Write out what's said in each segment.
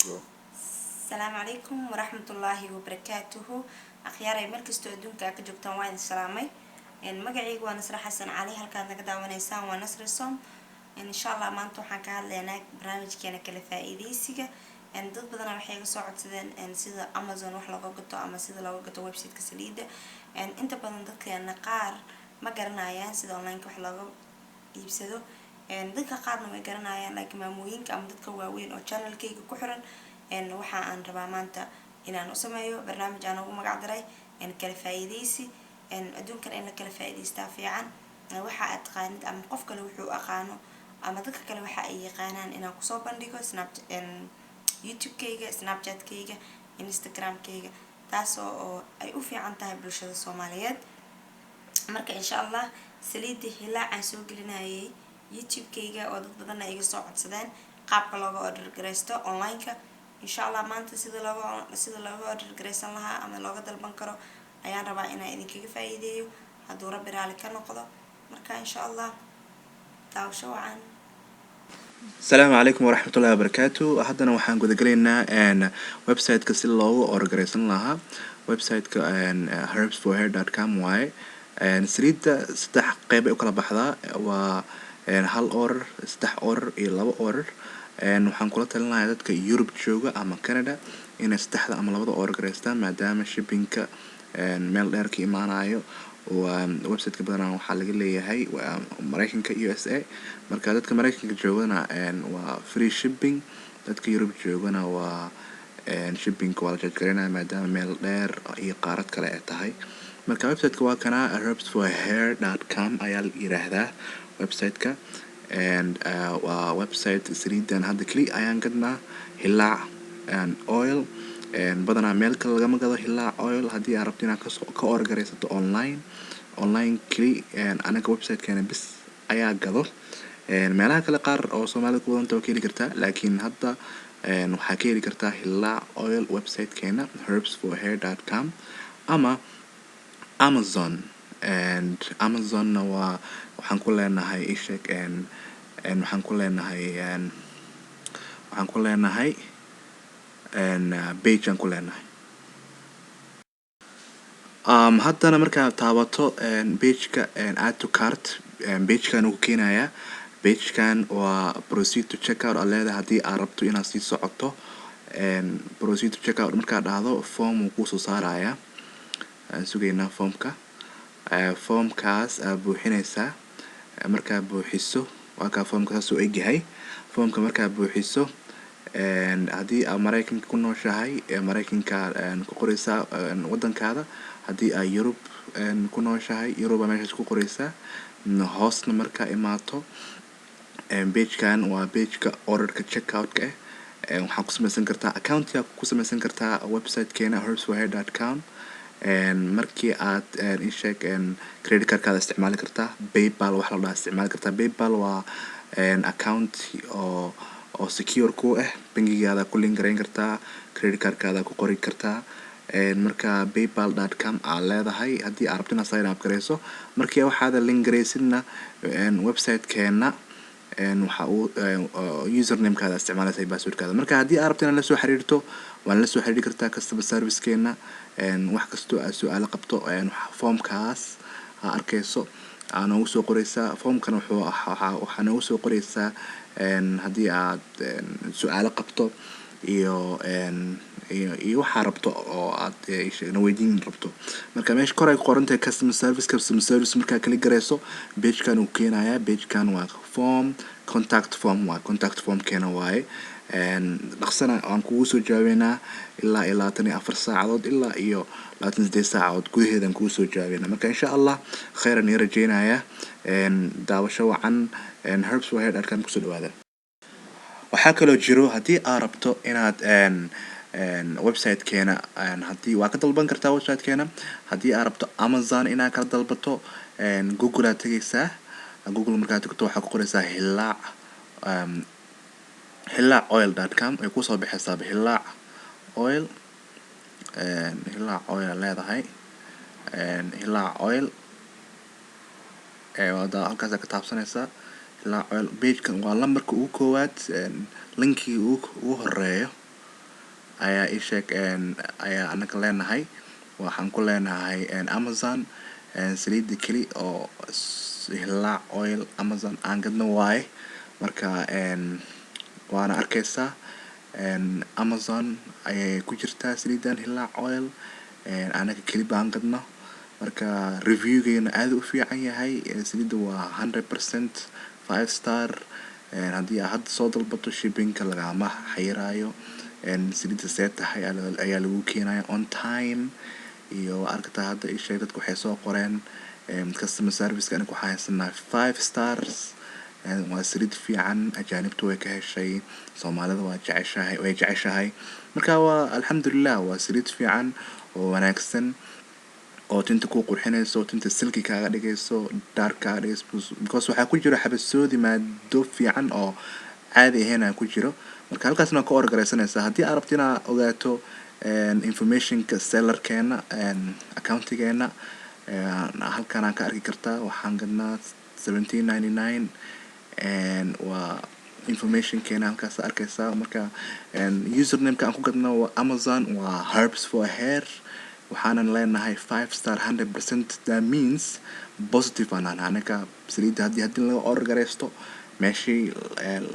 Asalaamu calaykum waraxmatullaahi wabarakaatuhu. Akhyaaray, meel kastoo adduunka aa ka joogtaan, waa idin salaamay. Magacaygu waa Nasre Xasan Cali, halkaad naga daawanaysaan waa Nasri Som. Insha Allah maanta waxaan ka hadlaynaa barnaamijkeena kala faa-iideysiga. Dad badana waxay iga soo codsadeen sida Amazon wax looga gato ama sida looga gato websiteka saliidda. Inta badan dadkeena qaar ma garanayaan sida onlineka wax looga iibsado, dadka qaarna way garanayaan, laakiin maamooyinka ama dadka waaweyn oo channelkayga ku xiran, waxa aan rabaa maanta inaan u sameeyo barnaamij aan ugu magac daray kala faa-iideysi. Adduunkan in la kala faa-iideystaa fiican. Waxa aad taqaanid ama qof kale wuxuu aqaano ama dadka kale waxa ay yaqaanaan inaan kusoo bandhigo Snap, YouTube-kayga, Snapchat-kayga, Instagram-kayga, taasoo oo ay u fiican tahay bulshada Soomaaliyeed. Marka insha Allah saliidda Hilaac aan soo gelinayay YouTube-kayga oo dad badanna iga soo codsadeen qaabka looga order garaysto online-ka, insha Allah maanta sida looga order garaysan lahaa ama looga dalban karo ayaan rabaa inaan idinkaga faa-iideeyo, hadduu Rabbi raali ka noqdo. Marka insha Allah daawasho wacan. Asalaamu calaykum waraxmatullahi wabarakaatu. Haddana waxaan gudagelaynaa website-ka si loogu order-garaysan lahaa. Website-ka herbsforhair.com waaye. Saliidda saddex qeyb ay u kala baxdaa: waa hal order, saddex order iyo labo order. Waxaan kula talinayaa dadka Europe jooga ama Canada inay saddexda ama labada order garaystaan, maadaama shippingka meel dheer ka imaanayo. Waa website-ka badanaa waxaa laga leeyahay Mareykanka, USA. Marka dadka Mareykanka joogana waa free shipping, dadka Europe joogana waa shippingka waa la charge gareynaya, maadaama meel dheer iyo qaarad kale ay tahay. Marka website-ka waa kana, herbsforhair.com ayaa la yiraahdaa website-ka, and waa website saliidan hadda keli ayaan gadnaa, Hilaac Oil. Badanaa meel kale lagama gado Hilaac Oil. Haddii aad rabto inaad kasoo ka order garaysato online keli anaga website-keena bis ayaa gado. Meelaha kale qaar oo Soomaalida ku badanta waa ka heli kartaa, laakiin hadda waxaa ka heli kartaa Hilaac Oil website-keena herbsforhair.com ama Amazon. And Amazonna waa waxaan ku leenahay, isheg, waxaan ku leenahay page aan ku leenahay. Haddana markaad taabato pageka add to cart, pagekan uu keenayaa. Pagekan waa proceed to checkout aad leedahay haddii aad rabto inaad sii socoto. Proceed to checkout markaad dhahdo, form uu kuusoo saarayaa. Aan sugaynaa formka. Formkaas aad buuxinaysaa. Markaa buuxiso, waa kaa formka, saas uu egyahay formka. Markaa buuxiso, haddii aad Mareykanka ku nooshahay, Mareykanka ku qoreysaa wadankaada. Haddii aad Yurub ku nooshahay, Yurub aa meeshaas ku qoreysaa. Hoosna markaa imaato, pagekan waa pageka orderka checkout-ka ah. Waxaa ku sameysan kartaa accountka, ku sameysan kartaa website-keena herbsforhair.com. Markii aad isheeg, credit cardkaada isticmaali kartaa, PayPal wax la dhaha isticmaali kartaa. PayPal waa account oo secure ku ah. Bangigaada ku link gareyn kartaa, credit cardkaada ku qori kartaa. Marka paypal.com aad leedahay haddii aad rabto inaad sign up gareyso. Markii waxaada link gareysidna, website-keena waxa uu usernamekaada isticmaalaysa, passwordkaada. Marka haddii aad rabto inaad lasoo xiriirto, waan la soo xiriiri kartaa customer servicekeena. Wax kastoo aad su-aalo qabto, formkaas aa arkeyso aa noogu soo qoreysaa. Formkan wuxuu waxaa noogu soo qoreysaa haddii aad su-aalo qabto iyo waxaa rabto oo aad na weydiin rabto. Marka meesha kor ay ku qoran tahay customer service, customer service markaa kala gareyso, pagekan uu keenayaa. Pagekan waa form, contact form, waa contact formkeena waaye. Dhaqsana waan kugu soo jawaabeynaa, ilaa iyo 24 saacadood ilaa iyo 28 saacadood gudaheedaan kugu soo jawaabeynaa. Marka insha Allah kheyran ii rajeynaya, daawasho wacan. herbsforhair.com kusoo dhawaada. Waxaa kaloo jiro haddii aad rabto inaad website-keena, haddii waa ka dalban kartaa website-keena. Haddii aad rabto Amazon inaad kala dalbato, Google aad tegeysaa. Google markaad tagto, waxaad ku qoreysaa Hilaac Hilaac Oil.com, ay kusoo baxaysaa. Hilaac Oil, Hilaac Oil aad leedahay. Hilaac Oil wada halkaas ka taabsanaysaa. Hilaac Oil pagekan waa lambarka ugu koowaad, linkiga ugu horeeyo. Ayaa ii sheeg, ayaa anaga leenahay. Waxaan ku leenahay Amazon saliida keli oo Hilaac Oil Amazon aan gadno waaye. Marka waana arkeysaa, Amazon ayay ku jirtaa saliidan Hilaac Oil, anaga keli baan gadno. Marka reviewgeena aad u fiican yahay. Saliida waa 100% five star. Haddii aad hadda soo dalbato, shippingka lagama xayiraayo. Saliida see tahay ayaa lagu keenaya on time. Iyo waa arkataa hadda, ii sheeg, dadku waxay soo qoreen customer service. Anaga waxaan haysanaa five stars. Waa saliid fiican, ajaanibtu way ka heshay, Soomaalida waa jeceshahay, way jeceshahay. Marka waa alxamdulilah, waa saliid fiican oo wanaagsan oo tinta ku qurxinayso, tinta silky kaaga dhigayso, dark kaaga dhigayso, because waxaa ku jiro xabasoodi, maado fiican oo caadi ahayn aa ku jiro. Marka halkaasna waa ka orgaraysanaysaa. Haddii aad rabto inaad ogaato informationka sellerkeena, accountigeena halkan aan ka arki kartaa. Waxaan gadnaa 17.99. Waa informationkeena, halkaas arkaysaa. Marka usernameka aan ku gadno waa Amazon, waa Herbs for Hair. Waxaanan leenahay five star 100%. That means positive aan nahay anaga. Saliidda haddii laga order garaysto, meeshii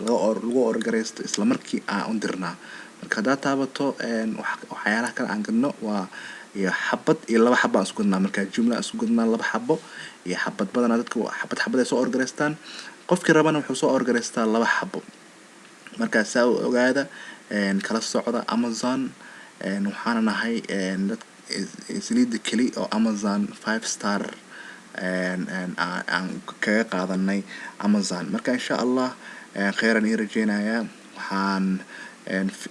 lagu order garaysto isla markii aan u dirnaa. Marka haddaad taabato waxyaalaha kale aan gadno, waa iyo xabad iyo laba xabo aan isku gadnaa. Marka jumla aan isku gadnaa, laba xabo iyo xabad. Badanaa dadka xabad xabad ay soo order garaystaan, qofkii rabana wuxuu soo order garaystaa laba xabo. Marka saa u ogaada, kala socda Amazon. Waxaana nahay dad saliida keli oo Amazon five star aan kaga qaadanay Amazon. Marka insha Allah kheyran ii rajeynayaa.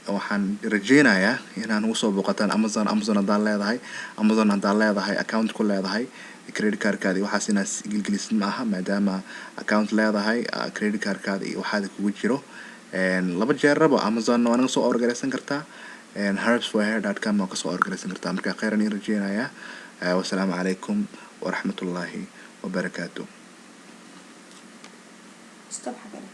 Waxaan rajeynayaa inaan ugu soo booqataan Amazon. Amazon haddaan leedahay, Amazon haddaan leedahay, account ku leedahay, credit cardkaada iyo waxaas inaad gelgelisid ma aha. Maadaama account leedahay, credit cardkaada iyo waxaada kugu jiro laba jeeraba, Amazon waa naga soo order garaysan kartaa, herbsforhair.com waa kasoo order garaysan kartaa. Marka kheyran ii rajeynayaa. Wasalaamu calaykum waraxmatullaahi wabarakaatu. Stop xaggan.